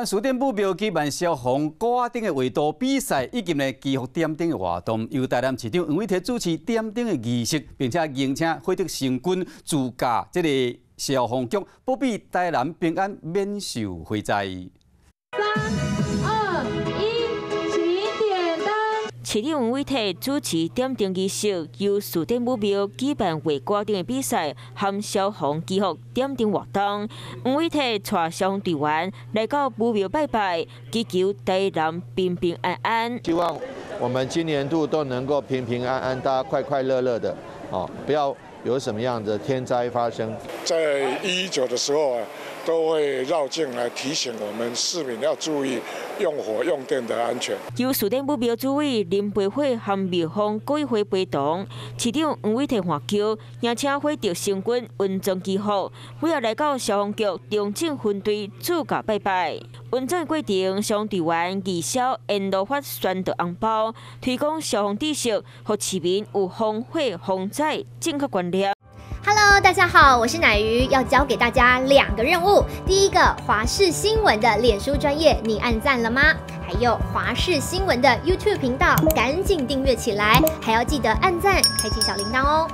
灣市電武廟舉辦消防鼓仔燈的圍度比賽，以及呢祈福點燈的活動，由台南市長黃偉哲主持點燈的儀式，並且迎請火德星君御駕這個消防局，保庇台南平安免受火災。三二一，請點燈。市長黃偉哲主持點燈儀式，由市電武廟舉辦畫鼓仔燈的比賽，含消防祈福點燈活動。黃偉哲帶消防隊員來到武廟拜拜，祈求台南平平安安。希望我們今年度都能夠平平安安，大家快快樂樂的，哦，不要有什麼樣的天災發生。在119的時候啊，都會繞境來提醒我們市民要注意用火用電的安全。由市電武廟主委林培慧和廟方各位陪同，市長黃偉哲換轎，迎請火德星君雲莊祈福，尾後來到消防局中正分隊御駕拜拜。運轉過程，消防隊員義消沿路發宣導紅包，推廣消防知識，予市民有防火防災正確觀念。 Hello，大家好，我是奶魚，要交給大家兩個任務。第一個，華視新聞的臉書專頁，你按讚了嗎？還有華視新聞的 YouTube 頻道，趕緊訂閱起來，還要記得按讚，開啟小鈴鐺哦。